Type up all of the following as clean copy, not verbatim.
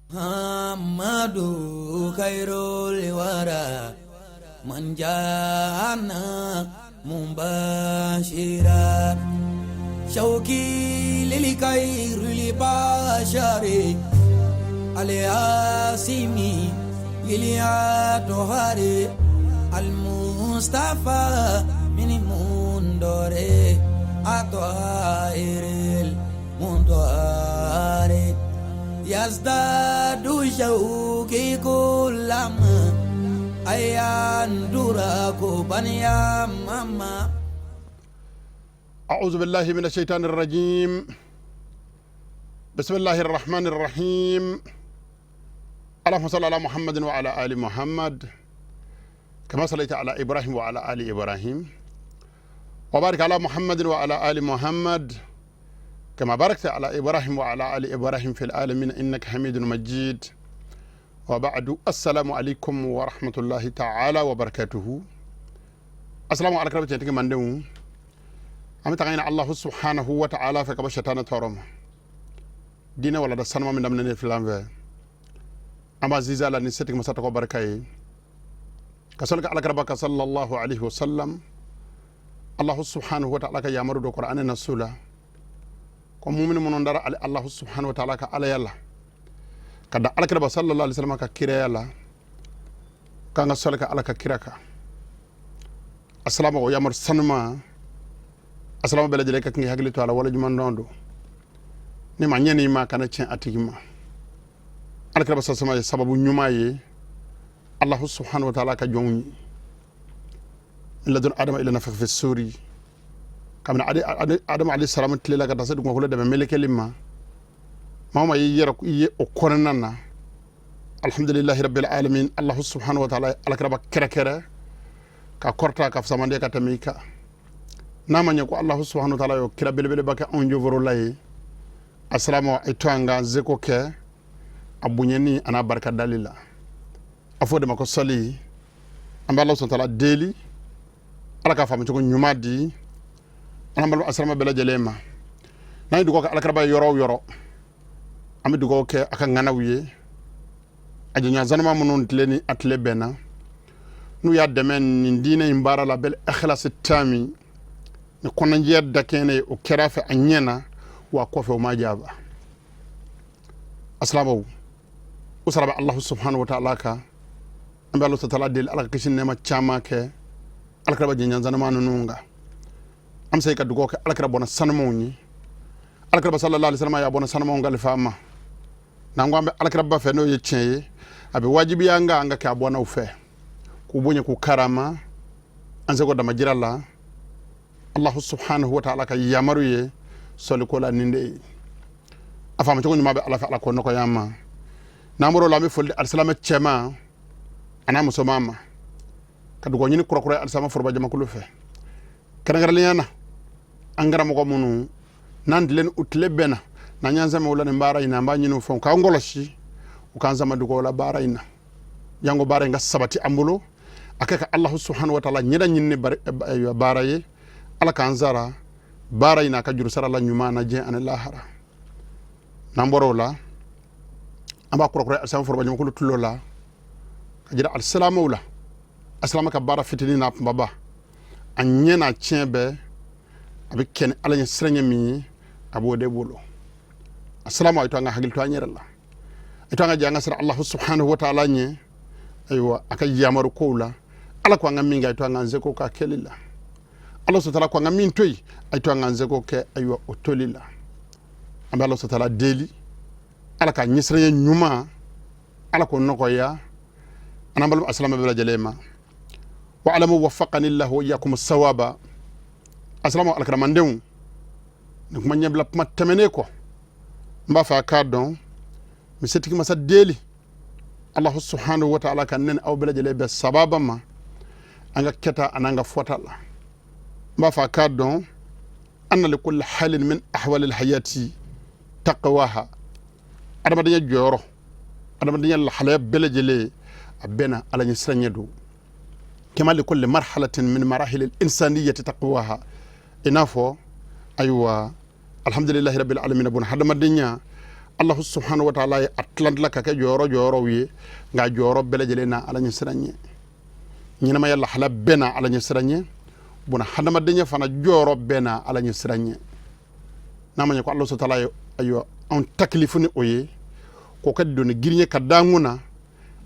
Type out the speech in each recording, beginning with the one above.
Muhammadu khairul wara man jana mubashira shauki lil khairil bashari al asimi lil atohari al mustafa min mundore atohiril mundoare yazdadu shauki kullama ayandura banya mama. أعوذ بالله من الشيطان الرجيم. بسم الله الرحمن الرحيم. اللهم صل على محمد وعلى آل محمد كما صليت على إبراهيم وعلى آل إبراهيم، وبارك على محمد وعلى آل محمد كما باركت على إبراهيم وعلى آل إبراهيم في العالمين إنك حميد مجيد. وبعد، السلام عليكم ورحمة الله تعالى وبركاته. السلام عليكم ورحمة الله وبركاته. An bɛ taga ɲini Allahu subhanahu wa ta'ala fɛ ka bɔ shetana tɔɔrɔ ma. Diinɛ walada sanuma min daminɛ filan fɛ, an b'a ziza la ni setigi masa tɔgɔ barika ye, ka sɔli ka alakiraba ka sallallahu alaihi wa sallam. Allahu subhanahu wa ta'ala ka yamaru dɔ Qur'an na su la ko mumini minnu dara ale Allahu subhanahu wa ta'ala ka alaya la, ka da alakiraba sallallahu alaihi wa sallam ka kiraya la, k'an ka sɔli ka Ala ka kira kan. Asalaamu o yamaru sanuma, asalaamu bɛɛ lajɛlen ka kan k'i hakili to a la. Waleɲuman dɔn don ni ma ɲɛ ma kana tiɲɛ a tigi ma. Alakiraba sasama ye sababu ɲuman ye Allahu subhanahu wa ta'ala ka jɔnw ye. Min ladun adama ila nafakha fi suri, kabini Adamu alayhi salam tile la ka taa se dugumakolo dɛmɛ melekeli ma, maa o maa y'i yɛrɛ i ye o kɔnɔna na, alhamdulillahi rabbil alamin, Allahu subhanahu wa ta'ala alakiraba kɛrɛkɛrɛ ka kɔrɔta ka fisamanden ka tɛmɛ i kan. N'a ma ɲɛ ko Allahu subhanahu wa ta'ala y'o kira belebeleba kɛ anw joforola ye, asalaamu a to an ka seko kɛ a bonyani a n'a barika dali la. A fɔ o de ma ko sɔli. An bɛ Ala subhanahu wa ta'ala deli, Ala k'a faamu cogo ɲuman di an balima asalama bɛɛ lajɛlen ma. N'an ye dugawu kɛ alakiraba ye yɔrɔ o yɔrɔ, an bɛ dugawu kɛ a ka ŋanaw ye, a jɔɲɔgɔn sanuma minnu tile ni a tile bɛnna, n'u y'a dɛmɛ nin diinɛ in baara la, bɛl ikhlasi tami ni kɔnɔnjɛya dakɛnɛ ye. O kɛra fɛ a ɲɛ na wa kɔfɛ o ma jaaba. Asilamaw, o sara bɛ Allahu subhanahu wa ta'ala kan. An bɛ Ala ta'ala deli, Ala ka kisi nɛɛma caman kɛ alakira jɛɲɔgɔn sanuma ninnu kan. An bɛ se ka dugawu kɛ alakira bɔnna sanumaw ye. Alakira sallallahu alaihi wasallam y'a bɔnna sanumaw kalifa a ma. N'an ko an bɛ alakiraba fɛ, n'o ye tiɲɛ ye, a bɛ wajibiya an kan an ka kɛ a bɔnnaw fɛ, k'u bonya, k'u karama an seko damajira la. Allahu subhanahu wa ta'ala ka yamaru ye sɔliko la nin de ye. A faamu cogo ɲuman bɛ Ala fɛ, Ala k'o nɔgɔya an ma. N'an bɔr'o la, an bɛ foli di alisilamɛ cɛman a n'a musoman ma, ka dugawu ɲini kurakura ye alisilamɛ foroba jamakulu fɛ, kɛrɛnkɛrɛnnenya na an karamɔgɔ minnu n'an tile u tile bɛnna, n'an y'an sɛmɛ o la nin baara in na. An b'a ɲini u fɛ u k'an kɔlɔsi, u k'an sama dugawu la baara in na, janko baara in ka sabati an bolo, a kɛ ka Allahu subhanahu wa ta'ala ɲɛda ɲini ni baara ye. Ala k'an sara baara in na a ka juru sara la ɲuman na diɲɛ ani lahara. N'an bɔra o la, an b'a kurakura alisilamɛ foroba jamakulu tulo la, ka jira alisilamɛw la, alisilamɛ ka baara fitinin n'a kunbaba, a ɲɛ n'a tiɲɛ bɛɛ, a bɛ kɛ ni Ala ɲɛ siranɲɛ min ye, a b'o de bolo. Asalaamu, a to an ka hakili to an yɛrɛ la, a to an ka jɛ an ka siran Allahu subhanahu wa ta'ala ɲɛ. Ayiwa, a ka yamaru kow la, Ala ko an ka min kɛ, a to an k'an seko k'a kɛli la. Ala subhanahu wa ta'ala ko an ka min to yen, a to an k'an seko kɛ, ayiwa, o toli la. An bɛ Ala subhanahu wa ta'ala deli, Ala ka ɲɛsiranɲɛ ɲuman, Ala k'o nɔgɔya an n'an balima asilamɛ bɛɛ lajɛlen ma. Wa alamu wafaqani llahu wa iyakum sawaba. Asalamu alakaramandenw, nin kuma ɲɛbila kuma tɛmɛnen kɔ, n b'a fɛ a k'a dɔn n bɛ setigi masa deli Allahu subhanahu wa ta'ala ka ne ni aw bɛɛ lajɛlen bɛn sababa ma an ka kɛta an'an ka fɔta la. N b'a fɛ a k'a dɔn anna likulli halin min ahwalil hayati taqwaha. Adamadenya jɔyɔrɔ, adamadenya lahalaya bɛɛ lajɛlen, a bɛɛ na Ala ɲɛsiranɲɛ don. Kama likulli marhalatin min marahilil insaniyati taqwaha. I n'a fɔ, ayiwa, alhamdulillahi rabbil alamin, bon hadamadenya Allahu subhanahu wa ta'ala ye a tilan ka kɛ jɔyɔrɔ jɔyɔrɔw ye, nka jɔyɔrɔ bɛɛ lajɛlen na Ala ɲɛsiran ɲɛ. Ɲɛnamaya lahala bɛɛ na Ala ɲɛsiran ɲɛ. Bona hadamadenya fana jɔyɔrɔ bɛɛ na Ala ɲɛsiran ɲɛ. N'a ma ɲɛ ko Allahu ta'ala ye ayiwa anw takilifu ni o ye k'o kɛ doni girin ye ka da an kun na,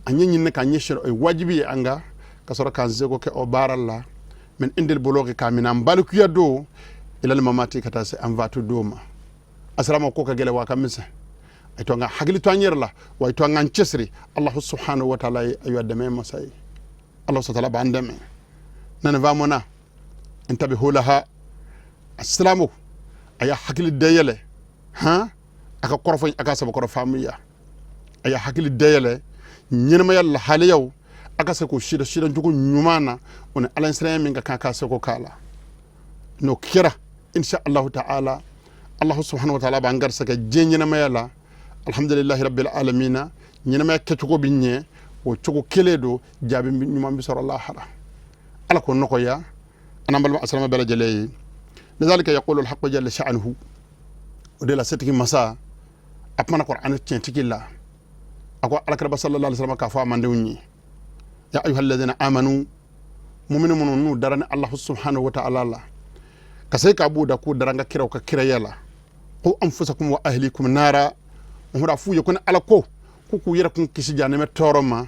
a ɲɛ ɲini k'a ɲɛ sɔrɔ, o ye wajibi ye an kan ka sɔrɔ k'an seko kɛ o baara la min indil bologi, k'a minɛ an balikuya don, ilal mamati, ka taa se an fatu don ma. Asalama ko ka gɛlɛ wa ka misɛn, a to an ka hakili to an yɛrɛ la wa a to an k'an cɛsiri. Allahu subhanahu wa ta'ala ye ayiwa dɛmɛ masa ye. Allahu subhanahu wa ta'ala b'an dɛmɛ nani faamuna intabihu laha. Asilamu, a y'a hakili dayɛlɛ han, a ka kɔrɔfɔ, a ka sabakɔrɔ faamuya. A y'a hakili dayɛlɛ ɲɛnamaya lahalayaw, a ka se k'o sidɔn sidɔncogo ɲuman na, o ni Ala ɲɛsiranya min ka kan k'a seko k'a la. N'o kɛra, insha Allahu ta'ala, Allahu subhanahu wa ta'ala b'an garisɛgɛ diɲɛ ɲɛnamaya la. Alhamdulillahi rabbil alamina. Ɲɛnamaya kɛcogo bɛ ɲɛ, o cogo kelen don, jaabi ɲuman bɛ sɔrɔ lahara. Ala k'o nɔgɔya an n'an balima asilama bɛɛ lajɛlen ye. Lidhalika yaqulu alhaqqu jalla sha'nuhu. O de la setigi masa a kumana Qur'an tiɲɛtigi la, a ko alakiraba sallallahu alaihi wasallam k'a fɔ a mandenw ye: ya ayyuhal ladhina amanu, mumini minnu n'u dara ni Allahu subhanahu wa ta'ala la, ka se k'a b'u da k'u dara n ka kiraw ka kiraya la, qu anfusakum wa ahlikum nara. O hura f'u ye ko ni Ala ko k'u k'u yɛrɛ kun kisi janɛmɛ tɔɔrɔ ma,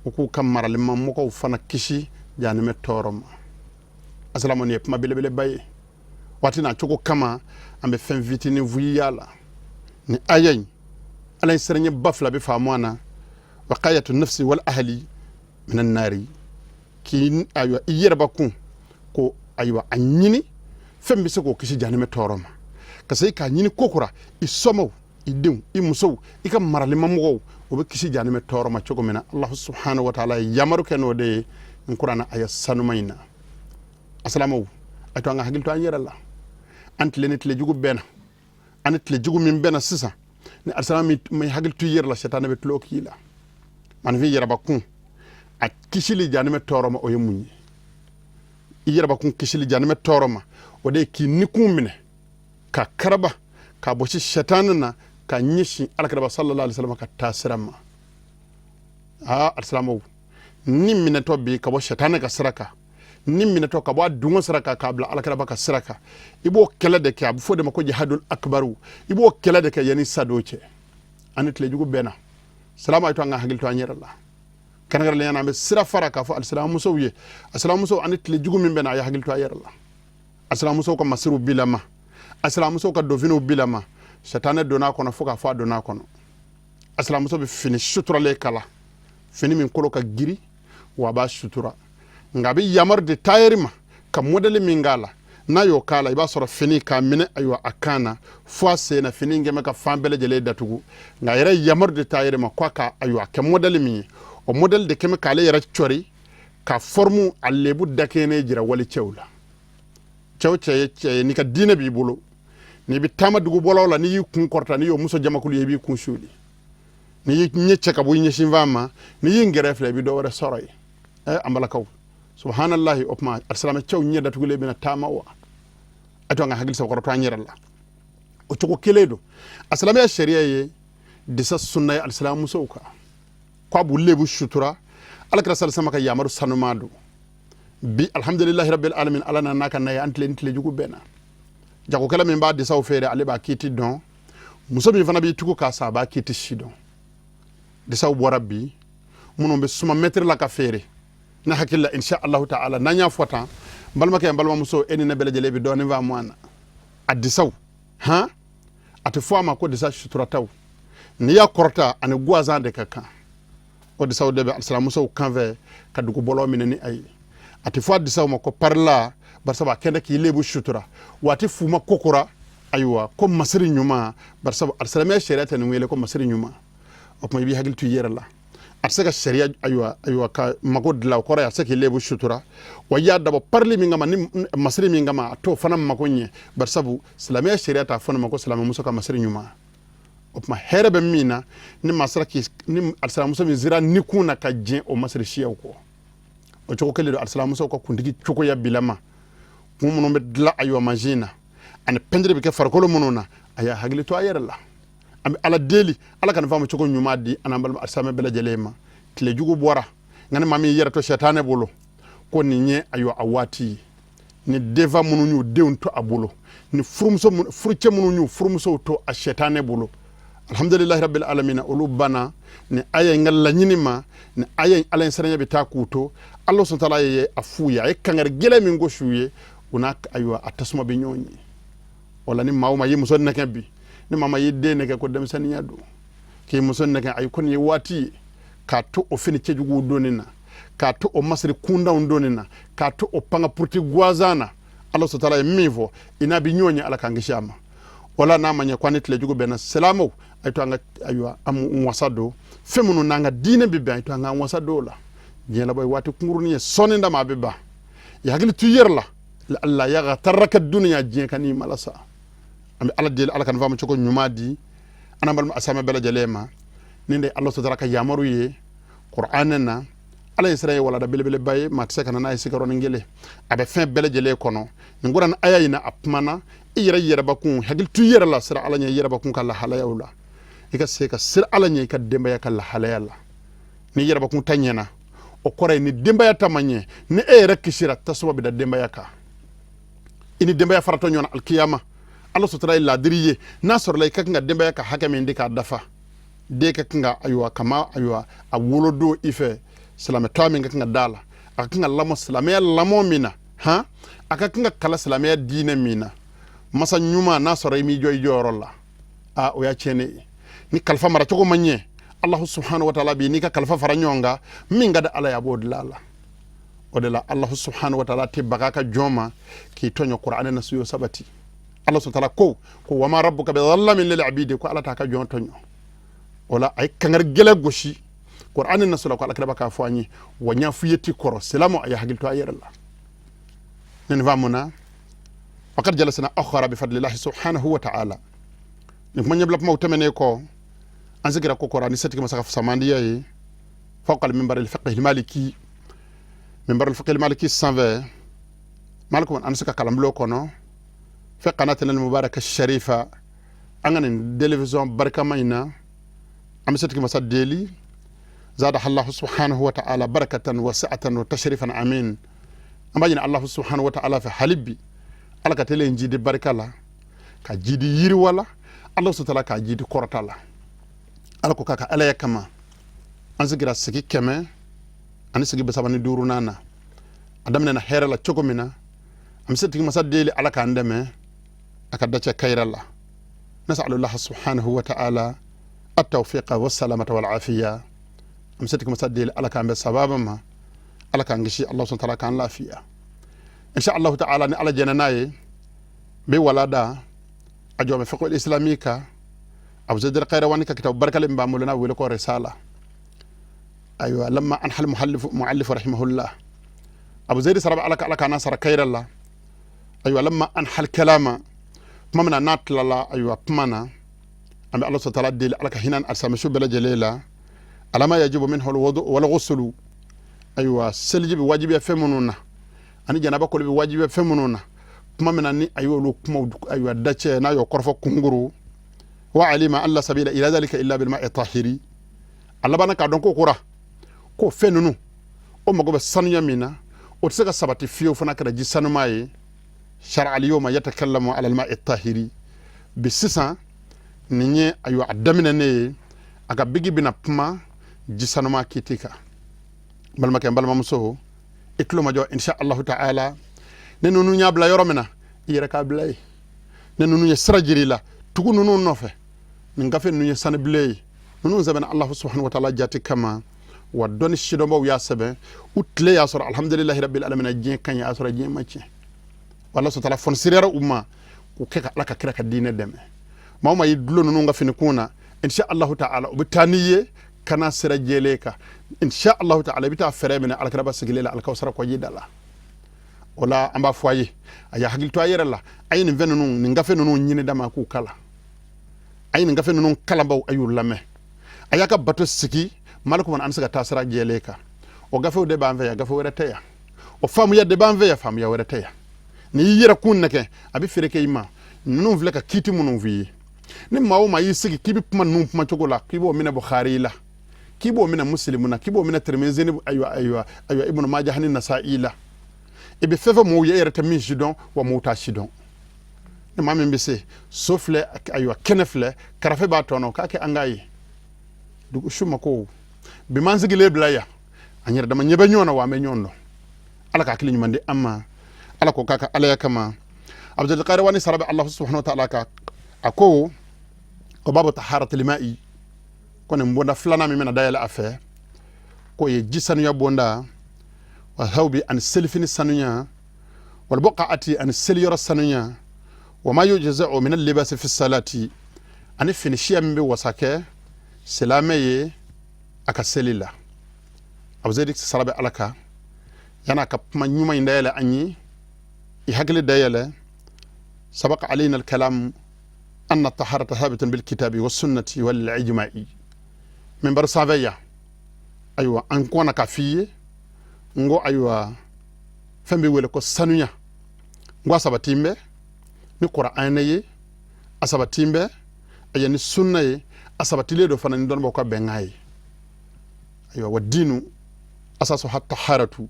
u k'u ka maralima mɔgɔw fana kisi janɛmɛ tɔɔrɔ ma. Asalamu, nin ye kuma belebeleba ye. Waati n'a cogo kama, an bɛ fɛn fitinin f'i la ni aya in. Ala ye siranɲɛ ba fila bɛ faamu a na: waqayatu nafsi wal ahli minan nari. K'i ayiwa i yɛrɛbakun ko ayiwa a ɲini fɛn bɛ se k'o kisi janɛmɛ tɔɔrɔ ma, ka se k'a ɲini kokura i sɔmɔw, i denw, i musow, i ka maralima mɔgɔw, o bɛ kisi janɛmɛ tɔɔrɔ ma cogo min na. Allahu subhanahu wa ta'ala ye yamaru kɛ n'o de ye n kuranna aya sanuma in na. Asalamaw, a to an ka hakili to an yɛrɛ la. An tile ni tile jugu bɛɛ na, an ni tile jugu min bɛɛ na sisan ni alisalama min hakili to i yɛrɛ la, sɛtanɛ bɛ tulo k'i la. Manifin yɛrɛbakun a kisili janɛmɛ tɔɔrɔ ma, o ye mun ye? I yɛrɛbakun kisili janɛmɛ tɔɔrɔ ma, o de ye k'i nikun minɛ ka karaba ka bɔsi sɛtanɛ na, ka ɲɛsin alakiraba sallallahu alaihi wasallam ka taasira ma. Aa alisilamaw, ni minɛtɔ bi ka bɔ sɛtanɛ ka sira kan, ni minɛtɔ ka bɔ a dungo sira kan k'a bila alakiraba ka sira kan, i b'o kɛlɛ de kɛ. A bɛ fɔ o de ma ko jihadul akbaru. I b'o kɛlɛ de kɛ yanni sadon cɛ. An ni tile jugu bɛɛ na salama, a to an ka hakili to an yɛrɛ la. Kɛrɛnkɛrɛnnenya la, an bɛ sira fara k'a fɔ alisilamusow ye: alisilamusow, ani tile jugu min bɛ na, a ye hakili to a yɛrɛ la. Alisilamusow ka masiriw bilama, alisilamusow ka donfiniw bilama, sɛtanɛ donna a kɔnɔ fo k'a fɔ a donna a kɔnɔ. Alisilamuso bɛ fini suturalen kala, fini min kolo ka giri wa a b'a sutura, nka a bɛ yamaru di tayɛri ma ka mɔdɛli min k'a la. N'a y'o k'a la, i b'a sɔrɔ fini k'a minɛ ayiwa a kan na fo a sen na, fini kɛmɛ ka fan bɛɛ lajɛlen datugu. Nka a yɛrɛ yamaru di tayɛri ma k'a ka ayiwa kɛ mɔdɛli min ye, o mɔdɛli de kɛmɛ k'ale yɛrɛ cɔri ka fɔrɔmu a lebu dakɛɲɛnen jira wali cɛw la. Cɛw cɛ ye cɛ ye, n'i ka diinɛ b'i bolo, n'i bɛ taama dugubɔlaw la, n'i y'i kun kɔrɔta, n'i y'o muso jamakulu ye, i b'i kun suuli. N'i y'i ɲɛ cɛ ka bɔ i ɲɛsinfan ma, n'i y'i gɛrɛ filɛ, i bɛ dɔ wɛrɛ sɔrɔ yen. Ɛ an balakaw, subhanallahi! O tuma alisilamɛ cɛw ɲɛ datugulen bɛna taama wa? A to an ka hakili sabakɔrɔ to an yɛrɛ la. O cogo kelen don, a silamɛya sariya ye disa sunna ye alisilamusow kan ko a b'u lebu sutura. Alakira salisama ka yamaru sanuma don. Bi, alhamdulillahi rabbil alamin, Ala nana n'a ka na ye. An tile ni tile jugu bɛɛ na, jagokɛla min b'a disaw feere, ale b'a kiiti dɔn. Muso min fana b'i tugu k'a san, a b'a kiiti si dɔn. Disaw bɔra bi minnu bɛ suma mɛtiri la ka feere. Ne hakili la, insha Allahu ta'ala, n'an y'a fɔ tan, n balimakɛ, n balimamuso, e ni ne bɛɛ lajɛlen bɛ dɔɔnin faamu a na. A disaw han, a tɛ fɔ a ma ko disa suturataw. N'i y'a kɔrɔta, ani guwazan de ka kan. O disaw de bɛ alisilamusow kanfɛ ka dugubɔlaw minɛ ni a ye. A tɛ fɔ a disaw ma ko parila, barisa a kɛnɛ k'i lebu sutura. Wa a tɛ f'u ma kokura ayiwa ko masiri ɲuman, barisa alisilamɛya sariya tɛ nin wele ko masiri ɲuman. O tuma i b'i hakili to i yɛrɛ la. A tɛ se ka sariya ayiwa ka mago dilan, o kɔrɔ ye a tɛ se k'i lebu sutura. Wa i y'a dabɔ parili min kama ni masiri min kama, a t'o fana mago ɲɛ, barisabu silamɛya sariya t'a fɔ ne ma ko silamɛmuso ka masiri ɲuman. O tuma hɛrɛ bɛ min na, ni maa sera k'i ni alisilamuso min sera ni kun na ka jɛn o masiri siyaw kɔ, o cogo kelen don. Alisilamusow ka kuntigi cogoya bilama, kun minnu bɛ dilan ayiwa mansin na ani pɛntiri bɛ kɛ farikolo minnu na, a y'a hakili to a yɛrɛ la. An bɛ Ala deli, Ala ka nin faamu cogo ɲuman di an n'an balima alisamɛ bɛɛ lajɛlen ma. Tile jugu bɔra, nka ni maa min yɛrɛ to sɛtanɛ bolo, ko nin ye ayiwa a waati ye. Ni denfa minnu y'u denw to a bolo, ni furumuso furucɛ minnu y'u furumusow to a sɛtanɛ bolo, alhamdulilahi rabbil alamina, olu banna ni aya in ka laɲini ma. Ni aya in Ala ɲɛsiranya bɛ taa k'u to, Ala subhanahu wa taala ye a f'u ye, a ye kangari gɛlɛn min gosi u ye, u n'a ayiwa a tasuma bɛ ɲɔgɔn ye. O la ni maa o maa y'i muso nɛgɛ bi, ni maa maa y'i den nɛgɛ, ko denmisɛnninya don k'i muso nɛgɛ, ayi, ko nin ye waati ye k'a to o fini cɛjuguw donni na, k'a to o masiri kuntanw donni na, k'a to o panga puruti gansan na. Ala subhanahu wa taala ye min fɔ, i n'a bɛ ɲɔgɔn ye, Ala k'an kisi a ma. Wala n'a ma ɲɛ ko an ni tile jugu bɛnna, silamɛw, a ye to an ka ayiwa an wasa don fɛn minnu n'an ka diinɛ bɛ bɛn, a ye to an k'an wasa don o la. Diɲɛ labɔ ye waati kunkurunin ye, sɔɔni dama a bɛ ban. I hakili to i yɛrɛ la, la yaghtarraka dunya, diɲɛ kan'i malasa. An bɛ Ala deli, Ala ka nin faamu cogo ɲuman di an n'an balima asamɛ bɛɛ lajɛlen ma. Nin de ye Ala subhanahu wa taala ka yamaru ye Kuranɛ na. Ala ye sira ye walada belebeleba ye, maa tɛ se ka na n'a ye sigiyɔrɔnin kelen, a bɛ fɛn bɛɛ lajɛlen kɔnɔ. Nin Kuranɛ aya in na, a kumana i yɛrɛ yɛrɛbakun, hakili to i yɛrɛ la, sira Ala ɲɛ i yɛrɛbakun ka lahalayaw la, i ka se ka sira Ala ɲɛ i ka denbaya ka lahalaya la. Ni yɛrɛbakun ta ɲɛna, o kɔrɔ ye ni denbaya ta ma ɲɛ, ni e yɛrɛ kisira, tasuma bɛ da denbaya kan, i ni denbaya faratɔ ɲɔgɔn na alikiyama. Ala sutara ye laadiri ye, n'a sɔrɔla i ka kan ka denbaya ka hakɛ min di k'a dafa, den ka kan ka ayiwa kama ayiwa a wolodon i fɛ, silamɛ tɔgɔ min ka kan ka d'a la, a ka kan ka lamɔ silamɛya lamɔ min na, han, a ka kan ka kalan silamɛya diinɛ min na, masa ɲuman, n'a sɔrɔ i m'i jɔ i jɔyɔrɔ la, aa, o y'a tiɲɛnen ye. Ni kalifa maracogo ma ɲɛ, Alahu subhanahu wa taala bi n'i ka kalifa fara ɲɔgɔn kan, min ka di Ala ye, a b'o dilan a la. O de la Alahu subhanahu wa taala tɛ baga ka jɔn ma k'i tɔɲɔ. Kuranɛ na suyo sabati, Ala subhanahu wa taala ko wama rabbuka bi dhallamin lil abidi, ko Ala t'a ka jɔn tɔɲɔ. O la a ye kangari gɛlɛn gosi Kuranɛ na sɔrɔ ko Ala kira k'a fɔ an ye wa ɲɛfɔ ye ti kɔrɔ silamɛ a ye hakili to a yɛrɛ la. Ne nin faamuna waqad jalasna akhara bi fadlillahi subhanahu wa ta'ala. Nin kuma ɲɛbila kumaw tɛmɛnen kɔ, an sigira ko kɔrɔ ni setigi masa ka samandiya ye fawqa al-minbar al-fiqh al-maliki, minbar al-fiqh al-maliki sanfɛ, malikum an se ka kalanbulon kɔnɔ fi qanatina al-mubaraka sharifa, an ka nin télévision barikama in na. An bɛ setigi masa deli, zadaha Allahu subhanahu wa ta'ala barakatan wa sa'atan wa tashrifan, amin. An b'a ɲini Allahu subhanahu wa ta'ala fɛ hali bi, Ala ka télé in jidi barika la, ka jidi yiriwa la, Ala subhanahu wa ta'ala k'a jidi kɔrɔta la. Ala ko k'a ka Alaya kama, an sigira sigi 135nan na. A daminɛna hɛrɛ la cogo min na, an bɛ setigi masa deli, Ala k'an dɛmɛ a ka dacɛ kayira la. Nasalullah subhanahu wa ta'ala at-tawfiqa wa salamata wal afiya. An bɛ setigi masa deli, Ala k'an bɛn sababa ma, Ala k'an kisi, Allah subhanahu wa ta'ala k'an lafiya. Insha Allah ta'ala, ni Ala jɛnna n'a ye, n bɛ walada a jɔ bɛ fiqh islami ka Abu Zaid al-Qayrawani ka kitabu barikalen b'an bolo n'a wele ko Risala. Ayiwa, lamma anhal muallif rahimahullah, Abu Zaid saraba Ala ka Ala k'an sara kayira la. Ayiwa, lamma anhal kalama, tuma min na n'a tilala ayiwa kuma na, an bɛ Ala subhanahu wa ta'ala deli, Ala ka hinɛ alisilamɛsu bɛɛ lajɛlen la. Alama yajibu minhu alwudu wal ghuslu, ayiwa seliji bɛ wajibiya fɛn minnu na, ani janaba koli bɛ wajibiya fɛn minnu na, tuma min na ni a y'olu kumaw ayiwa dacɛ, n'a y'o kɔrɔfɔ kunkuru, wa alima an la sabila ila dhalika illa bil ma'i tahiri, a labanna k'a dɔn ko kura ko fɛn ninnu o mago bɛ sanuya min na, o tɛ se ka sabati fiyewu fana kɛra ji sanuma ye. Shara al yawma yatakallamu ala al ma'i tahiri. Bi sisan nin ye ayiwa a daminɛ ne ye, a ka bigi bɛna kuma ji sanuma kiti kan. Balimakɛ, n balimamuso, i tulo majɔ insha Allahu ta'ala. Ne ninnu y'a bila yɔrɔ min na, i yɛrɛ k'a bila yen. Ne ninnu ye sira jira i la, tugu ninnu nɔfɛ. Nin gafe ninnu ye sanubilen ye, ninnu sɛbɛnna Allahu subhanahu wa ta'ala jati kama, wa dɔnni sidɔnbaw y'a sɛbɛn u tile y'a sɔrɔ, alhamdulilahi rabbil alamin, diɲɛ ka ɲi, y'a sɔrɔ diɲɛ ma tiɲɛ. Wala subhanahu wa ta'ala fɔnisiriyara u ma k'u kɛ ka Ala ka kira ka diinɛ dɛmɛ. Maa o maa y'i dulon ninnu ka finikun na, insha Allahu ta'ala, u bɛ taa n'i ye ka na sira jɛlen kan. Insha Allahu ta'ala, i bɛ taa fɛɛrɛ minɛ alakiraba sigilen la alikawusara kɔji da la. O la an b'a fɔ a ye, a y'a hakili to a yɛrɛ la. A ye nin fɛn ninnu, nin gafe ninnu ɲini d'a ma k'u kalan. A ye nin gafe ninnu kalanbaw, a y'u lamɛn. A y'a ka bato sigi maliku, an bɛ se ka taa sira jɛlen kan. O gafew de b'an fɛ yan, gafe wɛrɛ tɛ yan. O faamuya de b'an fɛ yan, faamuya wɛrɛ tɛ yan. N'i y'i yɛrɛ kun nɛgɛ, a bɛ feere kɛ i ma. Ninnu filɛ ka kiiti minnu f'i ye, Ni maa o maa y'i sigi k'i bɛ kuma ninnu kuma cogo la, k'i b'o minɛ Bukhari la, k'i b'o minɛ Musilimu na, k'i b'o minɛ Tirimizi ni ayiwa Ibnu Majah ni Nasa'i la, i bɛ fɛn fɛn mɔgɔw ye, e yɛrɛ tɛ min si dɔn, wa mɔgɔw t'a si dɔn. Ni maa min bɛ se so filɛ, ayiwa kɛnɛ filɛ, karafe b'a tɔ nɔ, k'a kɛ an k'a ye dugu su ma ko bi m'an sigilen bila yan, an yɛrɛ dama ɲɛ bɛ ɲɔgɔn na, wa an bɛ ɲɔgɔn dɔn. Ala ka hakili ɲuman di an ma. Ala ko k'a ka alaya kama. Abdul Qayrawani sara bɛ Allah subhanahu wa ta'ala ka a ko babu taharatil ma'i, ko nin bonda filanan min bɛna dayɛlɛ a fɛ, k'o ye ji sanuya bonda, wa thawbi, ani selifini sanuya, wal buqa'ati, ani seliyɔrɔ sanuya, wa ma yujza'u min al-libasi fi salati, ani fini siya min bɛ wasa kɛ silamɛ ye a ka seli la. Abu Zayidi sara bɛ Ala kan. Yan'a ka kuma ɲuman in dayɛlɛ an ye, i hakili dayɛlɛ. Sabaqa alayna al-kalam anna taharata thabitun bil kitabi wa sunnati wal ijma'i. Min baro sanfɛ yan, ayiwa, an kɔnna ka f'i ye n ko ayiwa fɛn bɛ wele ko sanuya, n ko a sabatin bɛ ni Kuranɛ ye, a sabatin bɛ ayiwa ni sunna ye, a sabatilen don fana ni dɔnnibaaw ka bɛnkan ye. Ayiwa, wa diinu asasuha taharatu,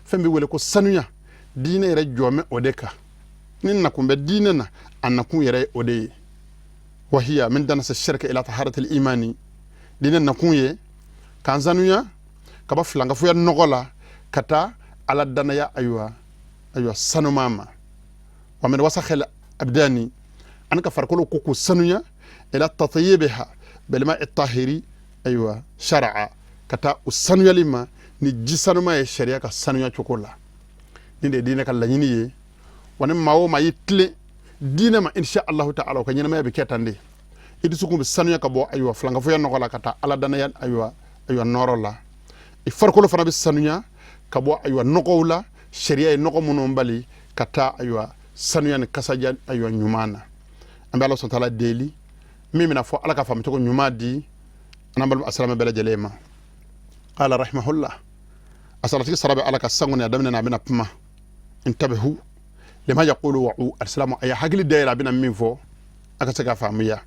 fɛn bɛ wele ko sanuya, diinɛ yɛrɛ jɔmɛ o de kan. Ni nakun bɛ diinɛ na, a nakun yɛrɛ ye o de ye. Wahiya min danasa shirka ila taharatil imani, diinɛ nakun ye k'an sanuya ka bɔ filankafoya nɔgɔ la ka taa Ala danaya ayiwa sanuma ma. Wa min wasakhil abdani, ani ka farikolo ko k'u sanuya, ila tatyibiha bilma'i tahiri, ayiwa shara'a, ka taa u sanuyali ma ni ji sanuma ye sariya ka sanuya cogo la. Nin de ye diinɛ ka laɲini ye. Wa ni maa o maa y'i tilen diinɛ ma, insha Allahu ta'ala, o ka ɲɛnamaya bɛ kɛ tan de. I dusukun bɛ sanuya ka bɔ ayiwa filankafoya nɔgɔ la ka taa Ala danaya ayiwa nɔrɔ la. I farikolo fana bɛ sanuya ka bɔ ayiwa nɔgɔw la, sariya ye nɔgɔ minnu bali, ka taa ayiwa sanuya ni kasaja ayiwa ɲuman na. An bɛ Ala subhanahu wa ta'ala deli, min bɛna fɔ, Ala ka faamucogo ɲuman di an balima asilamɛ bɛɛ lajɛlen ma. Qala rahimahullah, a saratigi sara bɛ Ala ka san kɔni a daminɛ na, a bɛna kuma. Intabihu lima yaqulu wa'u alisilamu, a ye hakili dayɛlɛ, a bɛna min fɔ a ka se k'a faamuya.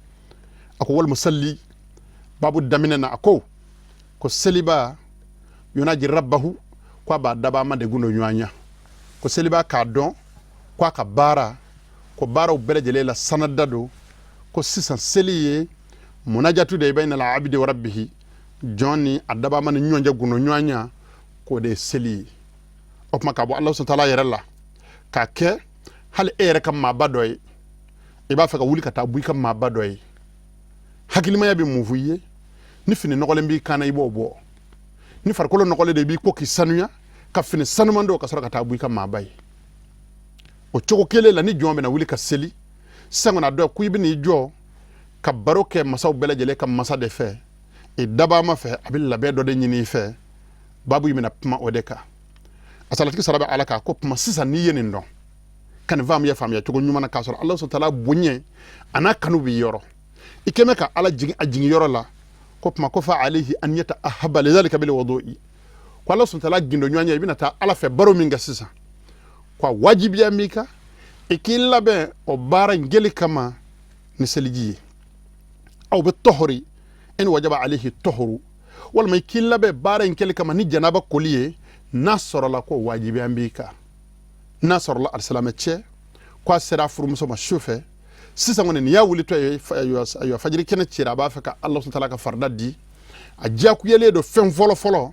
A ko wal musalli, babu daminɛ na, a ko seliba yunaji rabbahu, ko a b'a dabaa ma de gundo ɲɔgɔn ɲa. Ko seliba k'a dɔn ko a ka baara, ko baaraw bɛɛ lajɛlen la sanada don, ko sisan seli ye munajatu de ye bayna al abdi wa rabbihi, jɔn ni a dabaa ma ni ɲɔgɔn cɛ gundo ɲɔgɔn ɲa, k'o de ye seli ye. O tuma k'a bɔ Ala subhanahu wa ta'ala yɛrɛ la k'a kɛ hali e yɛrɛ ka maaba dɔ ye, i b'a fɛ ka wuli ka taa bɔ i ka maaba dɔ ye, hakilimaya bɛ mun fɔ i ye? Ni fini nɔgɔlen b'i kan na, i b'o bɔ. Ni farikolo nɔgɔlen de, i b'i ko k'i sanuya ka fini sanuman don ka sɔrɔ ka taa bɔ i ka maaba ye. O cogo kelen la, ni jɔn bɛna wuli ka seli sisan kɔni, a dɔn ko i bɛn'i jɔ ka baro kɛ masaw bɛɛ lajɛlen ka masa de fɛ, i dabaa ma fɛ, a bɛ labɛn dɔ de ɲini i fɛ. Babu in bɛna kuma o de kan. A salatigi sara bɛ Ala kan. Ko kuma sisan, n'i ye nin dɔn ka nin faamuya cogo ɲuman na, k'a sɔrɔ Ala subhanahu wa ta'ala bonya a n'a kanu b'i yɔrɔ, i kɛmɛ ka Ala jigin a jigin yɔrɔ la, ko kuma ko fa alayhi an yata'ahaba lidhalika bil wudu'i, ko Ala subhanahu wa ta'ala gindo ɲɔgɔn ye, i bɛna taa Ala fɛ baro min kɛ sisan, ko a wajibiya b'i kan i k'i labɛn o baara in kɛli kama ni seliji ye. Aw bɛ tɔhɔri in wajaba alayhi tɔhuru, walima i k'i labɛn baara in kɛli kama ni janaba koli ye, n'a sɔrɔla ko wajibiya b'i kan. N'a sɔrɔla alisilamɛ cɛ ko a sera a furumuso ma su fɛ sisan kɔni, nin y'a wulitɔ ye, ayiwa fajiri kɛnɛ cira, a b'a fɛ ka Ala subhanahu wa ta'ala ka farida di, a diyakuyalen don. Fɛn fɔlɔ fɔlɔ,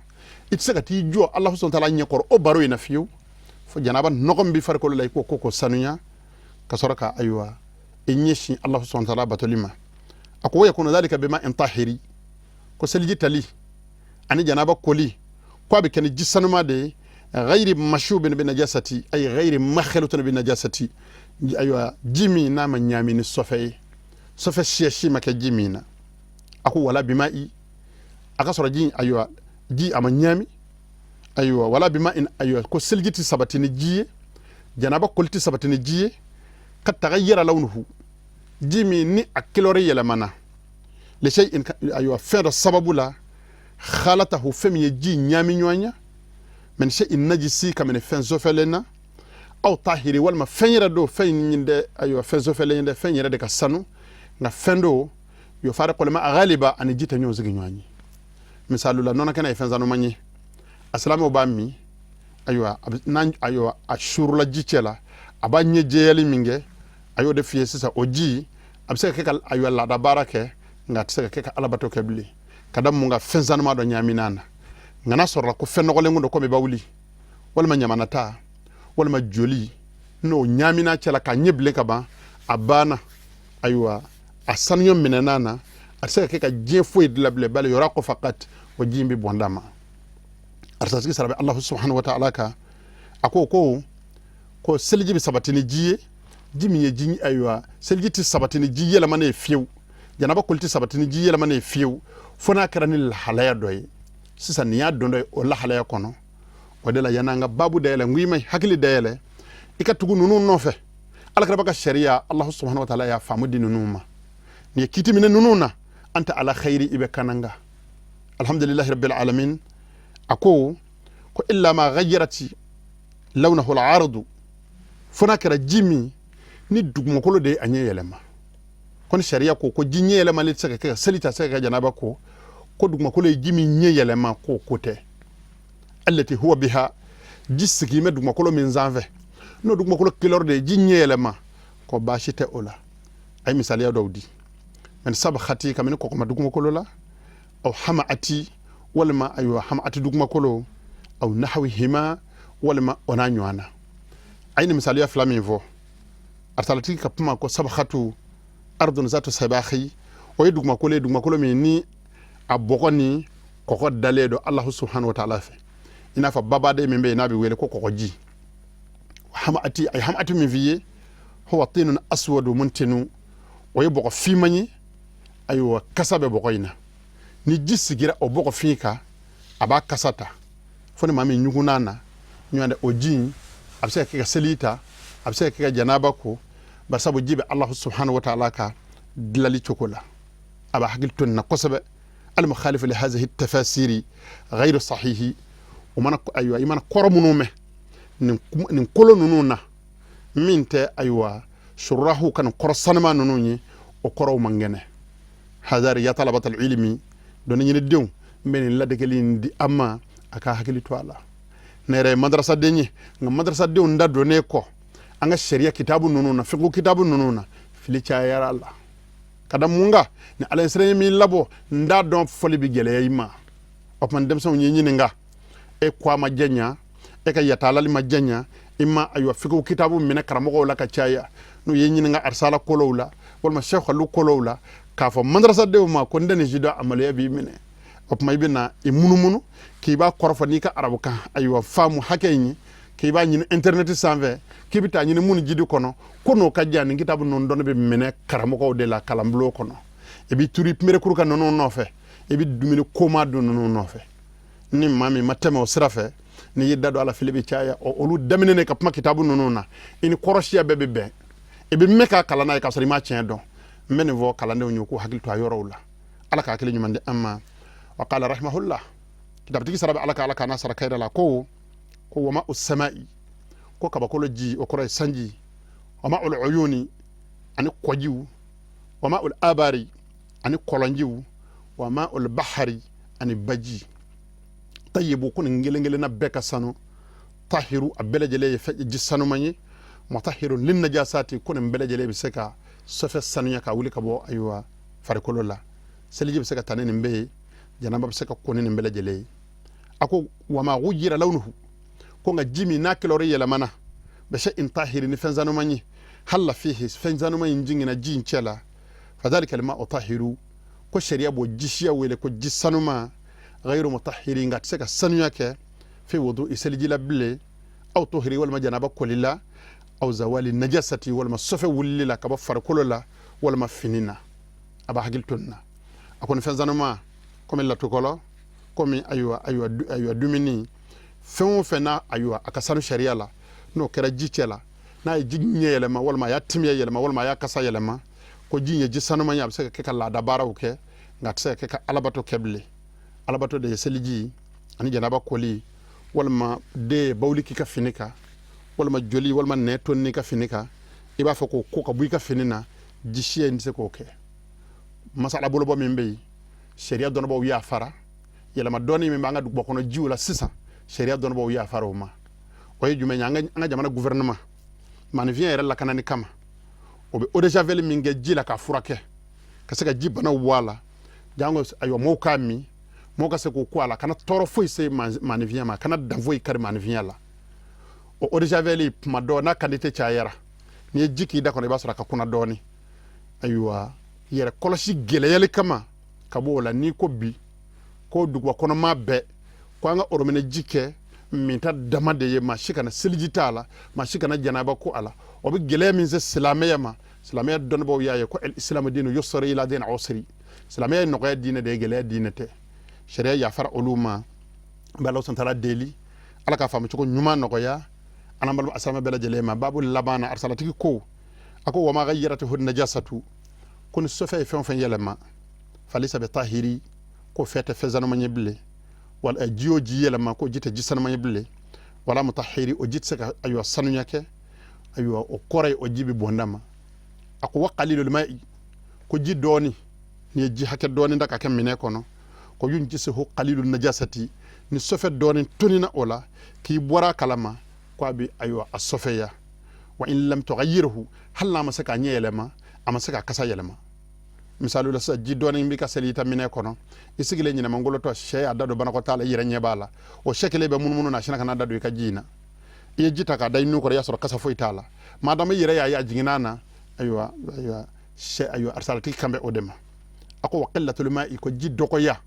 i tɛ se ka t'i jɔ Ala subhanahu wa ta'ala ɲɛkɔrɔ o baro in na fiyewu fo janaba nɔgɔ min b'i farikolo la, i k'o ko k'o sanuya ka sɔrɔ ka ayiwa i ɲɛsin Ala subhanahu wa ta'ala batoli ma. A ko wa yakunu dhalika bima'in tahiri, ko seliji tali ani janaba koli, ko a bɛ kɛ ni ji sanuma de ye, ghayri mashubin bi najasati, ay ghayri makhlutin bi najasati, ayiwa ji min n'a ma ɲaami ni sɔfɛ ye, sɔfɛ siya si ma kɛ ji min na. A ko wala bima'i, a ka sɔrɔ ji, ayiwa ji a ma ɲaami, ayiwa wala bima'in, ayiwa ko seliji tɛ sabati ni ji ye, janaba koli tɛ sabati ni ji ye, ka tagayyara lawnuhu, ji min ni a couleur yɛlɛmana, li shay'in, ayiwa fɛn dɔ sababu la, khalatahu, fɛn min ye ji ɲaami ɲɔgɔn ɲa, min shay'in najisi, ka minɛ fɛn sɔfɛlen na, aw tahiri, walima fɛn yɛrɛ don, fɛn in dɛ, ayiwa fɛn sɔfɛlen dɛ, fɛn yɛrɛ de ka sanu, Nka fɛn do yufariqul ma'a ghaliba, ani ji tɛ ɲɔgɔn sigi ɲɔgɔn ye. Misali la, nɔnɔ kɛnɛ ye fɛn sanuman ye, a silamɛw b'a min. Ayiwa, n'a ayiwa a suurula ji cɛ la, a b'a ɲɛ jɛyali min kɛ, a y'o de f'i ye sisan. O ji a bɛ se ka kɛ ka ayiwa laada baara kɛ, nka a tɛ se ka kɛ ka alabato kɛ bilen, ka da mun kan? Fɛn sanuman dɔ ɲaamina na. Nka n'a sɔrɔla ko fɛn nɔgɔlen don, komi bawuli walima ɲamanata walima joli, n'o ɲaamina cɛ la k'a ɲɛ bilen ka ban, a banna. Ayiwa, a sanuya minɛna na, a tɛ se ka kɛ ka diɲɛ foyi dilan bilen. Bali yuraqu faqat, o ji in bɛ bɔn d'a ma. Arsatigi sara bɛ Alahu subhanahu wa ta'ala kan. A ko seliji bɛ sabati ni ji ye, ji min ye ji, ayiwa, seliji tɛ sabati ni ji yɛlɛmanen ye fiyewu, janaba koli tɛ sabati ni ji yɛlɛmanen ye fiyewu, fo n'a kɛra ni lahalaya dɔ ye. Sisan nin y'a don dɔ ye o lahalaya kɔnɔ. O de la, yan'an ka babu dayɛlɛ, n ko i ma hakili dayɛlɛ, i ka tugu ninnu nɔfɛ. Alakiraba ka sariya, Alahu subhanahu wa ta'ala y'a faamu di ninnu ma. Nin ye kiti minɛ ninnu na, anta ala khayri, i bɛ kananga. Alhamdulillahi rabbil alamin. A ko illa ma ghayyarati lawnahu al-ardu, fo n'a kɛra ji min ni dugumakolo de ye a ɲɛ yɛlɛma. Ko ni sariya ko ji ɲɛ yɛlɛmalen tɛ se ka kɛ ka seli ta, se ka kɛ janaba ko dugumakolo ye ji min ɲɛ yɛlɛma, k'o ko tɛ. Allati huwa biha, ji sigi bɛ dugumakolo min sanfɛ, n'o dugumakolo couleur de ye ji ɲɛ yɛlɛma, ko baasi tɛ o la. A ye misaliya dɔw di: min sabkhati, kabini kɔgɔma dugumakolo la, aw hamaati, walima ayiwa hamaati dugumakolo, aw nahwihima, walima o n'a ɲɔgɔn na. A ye nin misaliya fila min fɔ, arsalatigi ka kuma ko sabkhatu ardun zatu sabahi, o ye dugumakolo ye, dugumakolo min ni a bɔgɔ ni kɔgɔ dalen don Alahu subhanahu wa ta'ala fɛ, i n'a fɔ babaden min bɛ yen n'a bɛ wele ko kɔgɔji. Hamaati, a ye hamaati min f'i ye, huwa tinun aswadu muntinu, o ye bɔgɔ finman ye. Ayiwa, kasa bɛ bɔgɔ in na. Ni ji sigira o bɔgɔ fin kan, a b'a kasa ta, fo ni maa min ɲugunna na ɲɔgɔn dɛ. O ji in a bɛ se ka kɛ ka seli ta, a bɛ se ka kɛ ka janaba ko, barisabu ji bɛ Alahu subhanahu wa ta'ala ka dilali cogo la. A b'a hakili to nin na kosɛbɛ. Al-mukhalifu li hazihi tafasiri ghayru sahihi. O mana, ayiwa, i mana kɔrɔ minnu mɛn nin kolo ninnu na, min tɛ ayiwa surahu ka nin kɔrɔ sanuma ninnu ye, o kɔrɔw man kɛnɛ. Hazari ya talabatal ilimi, dɔnni ɲinidenw, n bɛ nin ladegeli in di an ma, a ka hakili to a la. Ne yɛrɛ ye madarasaden ye, nka madarasadenw da donnen kɔ an ka sariya kitabu ninnu na, fiqhu kitabu ninnu na, fili cayara a la. Ka da mun kan? Ni ala ye siran min labɔ, n t'a dɔn, fɔli bɛ gɛlɛya i ma. O tuma denmisɛnw ye ɲininka, e ko a ma jɛnya, e ka yatalali ma jɛnya, i ma ayiwa fiqhu kitabu minɛ karamɔgɔw la ka caya. N'u ye ɲininka arisala kolow la walima sɛkɔlu kolow la, k'a fɔ madarasadenw ma ko n tɛ nin si dɔn, a maloya b'i minɛ. O tuma i bɛ na i munumunu k'i b'a kɔrɔfɔ n'i ka arabukan ayiwa faamu hakɛ in ye, k'i b'a ɲini internet sanfɛ, k'i bɛ taa ɲini mun jidi kɔnɔ, ko n'o ka jan. Nin kitabu ninnu dɔnni bɛ minɛ karamɔgɔw de la kalanbulon kɔnɔ. I bɛ turu merekuru ka ninnu nɔfɛ, i bɛ dumuni koma dun ninnu nɔfɛ. Ni maa min ma tɛmɛ o sira fɛ, n'i y'i da don a la, fili bɛ caya. Ɔ, olu daminɛ ka kuma kitabu ninnu na, i ni kɔrɔsiya bɛɛ bɛ bɛn, i bɛ mɛn k'a kalan n'a ye k'a sɔrɔ i m'a tiɲɛ dɔn. N bɛ nin fɔ kalandenw ye k'u hakili to a yɔrɔw la. Ala ka hakili ɲuman di an ma. Wa qala rahimahullah, kitabutigi sara bɛ Ala ka, Ala k'a n'a sara kayira la, ko wa ma'u sama'i, ko kabakolo ji, o kɔrɔ ye sanji, wa ma'ul uyuni, ani kɔjiw, wa ma'ul abari, ani kɔlɔnjiw, wa ma'ul bahari, ani baji, tayibu, ko nin kelen kelenna bɛɛ ka sanu, tahiru, a bɛɛ lajɛlen ye ji sanuman ye, mutahhiru lin najasati, ko nin bɛɛ lajɛlen bɛ se ka sɔfɛ sanuya ka wuli ka bɔ ayiwa farikolo la. Seliji bɛ se ka ta ni nin bɛɛ ye, janaba bɛ se ka ko ni nin bɛɛ lajɛlen ye. A ko wa ma ghayyara lawnuhu, ko nka ji min n'a couleur yɛlɛmana, bi shay'in tahiri, ni fɛn sanuman ye, halla fihi, fɛn sanuman in jiginna ji in cɛ la, fadhalika alma'u tahiru, ko sariya b'o jisiya wele ko ji sanuman, ghayru mutahhiri, nka a tɛ se ka sanuya kɛ, fi wudu'i, seliji la bilen, aw tuhiri, walima janaba koli la, aw zawali najasati, walima sɔfɛ wulili la ka bɔ farikolo la walima fini na. A b'a hakili to nin na. A kɔni fɛn sanuman komi latukɔlɔ, komi ayiwa dumuni, fɛn o fɛn n'a ayiwa a ka sanu sariya la, n'o kɛra ji cɛ la, n'a ye ji ɲɛ yɛlɛma, walima a y'a timiya yɛlɛma, walima a y'a kasa yɛlɛma, ko ji ye ji sanuman ye, a bɛ se ka kɛ ka laada baaraw kɛ, nka a tɛ se ka kɛ ka alabato kɛ bilen. Alabato de ye seliji ani janaba koli, walima den ye bawuli k'i ka fini kan, walima joli walima nɛ tonni ka fini kan, i b'a fɔ k'o ko ka bɔ i ka fini na, ji siya in tɛ se k'o kɛ. Masala bolobɔ min bɛ yen, sariya dɔnnibaw y'a fara yɛlɛma dɔɔni min b'an ka duguba kɔnɔ jiw la sisan, sariya dɔnnibaw y'a fara o ma. O ye jumɛn ye? An ka jamana gouvernement, maninfinya yɛrɛ lakanani kama, o bɛ eau de javel min kɛ ji la k'a furakɛ ka se ka ji banaw bɔ a la, jango ayiwa mɔgɔw k'a min, mɔgɔw ka se k'u ko a la, kana tɔɔrɔ foyi se maninfinya ma, kana dan foyi kari maninfinya la. O eau de javel, tuma dɔ n'a quantité cayara, n'i ye ji k'i da kɔnɔ, i b'a sɔrɔ a ka kunna dɔɔni. Ayiwa, yɛrɛ kɔlɔsi gɛlɛyali kama ka bɔ o la, n'i ko bi ko duguba kɔnɔma bɛɛ ko an ka orobinɛ ji kɛ minta dama de ye, maa si kana seliji t'a la, maa si kana janaba ko a la, o bɛ gɛlɛya min se silamɛya ma. Silamɛya dɔnnibaaw y'a ye ko isilamu dinu yusri la dina usri, silamɛya ye nɔgɔya diinɛ de ye, gɛlɛya diinɛ tɛ. Sariya yafara olu ma. N bɛ Ala subhanahu deli, Ala ka faamu cogo ɲuman nɔgɔya an n'an balima silamɛ bɛɛ lajɛlen ma. Babu laban na, arisalatigi ko, a ko wama gayyaratuhu najasatu, ko ni sɔfɛ ye fɛn o fɛn yɛlɛma, falisa bi tahiri, ko fɛn tɛ fɛn sanuman ye bilen. Wala ji o ji yɛlɛma, ko ji tɛ ji sanuman ye bilen. Wala mutahiri, o ji tɛ se ka ayiwa sanuya kɛ. Ayiwa, o kɔrɔ ye o ji bɛ bɔnda ma. A ko wa qalilul ma'i, ko ji dɔɔni, n'i ye ji hakɛ dɔɔni ta ka kɛ minɛ kɔnɔ, ko yunjisuhu qalilun najasati, ni sɔfɛ dɔɔni tonina o la k'i bɔra a kalama, ko a bɛ ayiwa a sɔfɛya. Wa in lam tughayyirhu, hali n'a ma se k'a ɲɛ yɛlɛma, a ma se k'a kasa yɛlɛma. Misali la sisan, ji dɔɔni b'i ka seliji ta minɛ kɔnɔ, i sigilen ɲinɛmangolotɔ, sɛ y'a da don banakɔtaa la, i yɛrɛ ɲɛ b'a la, o sɛ kelen bɛ munumunu na, a sinna ka n'a da don i ka ji in na. I ye ji ta k'a da i nun kɔrɔ, i y'a sɔrɔ kasa foyi t'a la. Madama i yɛrɛ y'a ye a jiginna na, ayiwa ayiwa sɛ, ayiwa arisalatigi kan bɛ o de ma. A ko wa qillatul ma'i, ko ji dɔgɔya,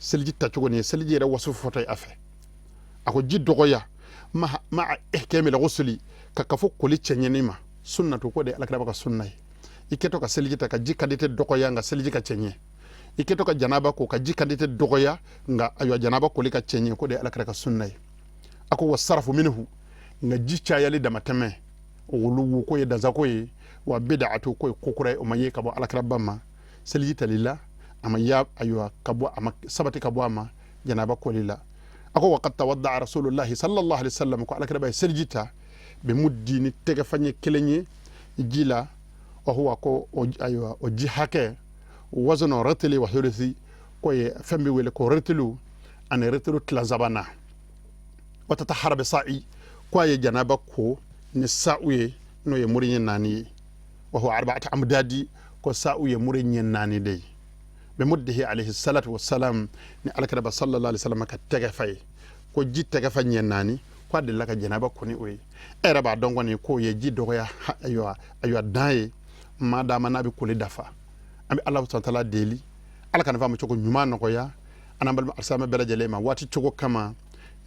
seliji tacogo nin ye seliji yɛrɛ waso fɔtɔ ye a fɛ. A ko ji dɔgɔya ma'a ihkamil ghusli, ka kafo koli cɛɲɛni ma, sunnatu, ko de alakira ka sunna ye. I kɛtɔ ka seliji ta ka ji quantité dɔgɔya, nka seliji ka cɛɲɛ. I kɛtɔ ka janaba ko ka ji quantité dɔgɔya, nka ayiwa janaba koli ka cɛɲɛ, ko de alakira ka sunna ye. A ko wa sarafu minhu, nka ji cayali damatɛmɛ, ghuluwu, ko ye dansako ye. Wa bid'atu, ko ye ko kura ye, o ma ye ka bɔ alakira ba ma seliji tali la, a ma ya ayiwa ka bɔ, a ma sabati ka bɔ a ma janaba koli la. A ko wa qad tawadda'a rasulullahi sallallahu alaihi wasallam, ko alakira ba ye seliji ta bi muddi, ni tɛgɛfa ɲɛ kelen ye ji la, wa huwa, ko ayiwa o ji hakɛ wazanu ratili wa thuluthi, ko ye fɛn bɛ wele ko retilu ani retilu tilan sabanan. Wa tatahara bi sa'i, ko a ye janaba ko ni sa'u ye, n'o ye muri ɲɛ naani ye. Wa huwa arba'atu amdadi, ko sa'u ye muri ɲɛ naani de ye. Bi muddihi alayhi salatu wassalam, ni alakiraba sallallahu alaihi wasallam ka tɛgɛfa ye, ko ji tɛgɛfa ɲɛ naani, ko a delila ka janaba ko ni o ye. E yɛrɛ b'a dɔn kɔni k'o ye ji dɔgɔya ayiwa ayiwa dan ye, madama n'a bɛ koli dafa. An bɛ Ala subhanahu wa ta'ala deli, Ala ka nin faamu cogo ɲuman nɔgɔya an n'an balima alisilamɛ bɛɛ lajɛlen ma. Waati cogo kama,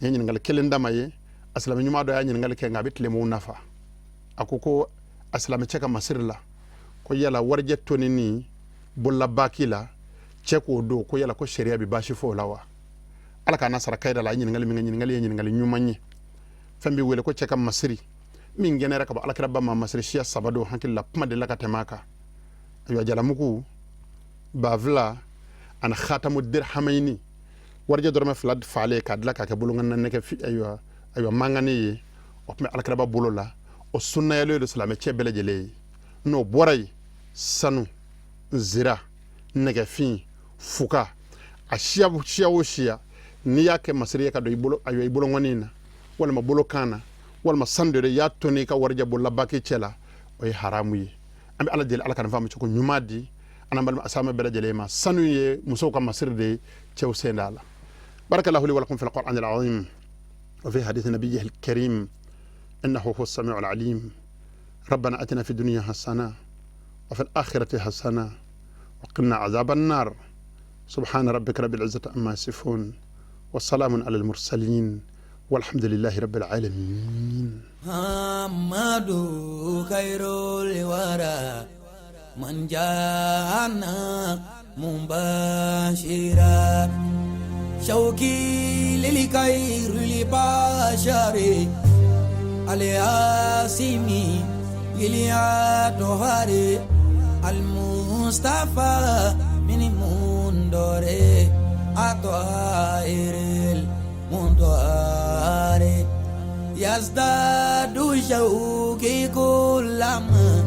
nin ye ɲininkali kelen dama ye. A silamɛ ɲuman dɔ y'a ɲininkali kɛ, nka a bɛ tilemaw nafa. A ko ko a silamɛ cɛ ka masiri la, ko yala warijɛ tonini bololabaki la, cɛ k'o don, ko yala ko sariya bɛ baasi fɔ o la wa? Ala k'a n'a sara kayira la. A ye ɲininkali min kɛ, ɲininkali ye ɲininkali ɲuman ye. Fɛn bɛ wele ko cɛ ka masiri min kɛnɛyara ka bɔ alakiraba ma, masiri siya saba don. Hakili la kuma delila ka tɛmɛ a kan. Ayiwa, jalamugu bafila ani khatamu dirhamayini, warijɛ dɔrɔmɛ fila falen k'a dilan k'a kɛ bolonkɔnina nɛgɛ, ayiwa ayiwa mangani ye, o tun bɛ alakiraba bolo la. O sunnayalen don silamɛ cɛ bɛɛ lajɛlen ye. N'o bɔra yen, sanu, nzira, nɛgɛfin, fuka, a siya siya o siya, n'i y'a kɛ masiri ye ka don i bolo, ayiwa i bolonkɔni na walima bolokan na walima sanu de i y'a toni i ka warijɛ bololabaki cɛ la, o ye haramu ye. An bɛ Ala deli, Ala ka nin faamu cogo ɲuman di an n'an balima silamɛ bɛɛ lajɛlen ma. Sanu ye musow ka masiri de ye, cɛw sen t'a la. Barakallahu li wa lakum fil qur'an al azim wa fi hadith nabiyyihi al karim innahu huwa as-sami'u al alim. Rabbana atina fi dunya hasana wa fil akhirati hasana wa qina azaban nar. Subhana rabbika rabbil izzati amma yasifun wa salamun alal mursalin walhamdulillahi rabbil alamin. Muhammadu khairul wara man jana mubashira shauki lil khairil bashari alyasimi lil atohari al mustafa min mundore atoiril mundore yazdadu shauki kullama.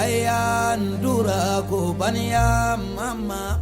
Ayandura ko baniya mama.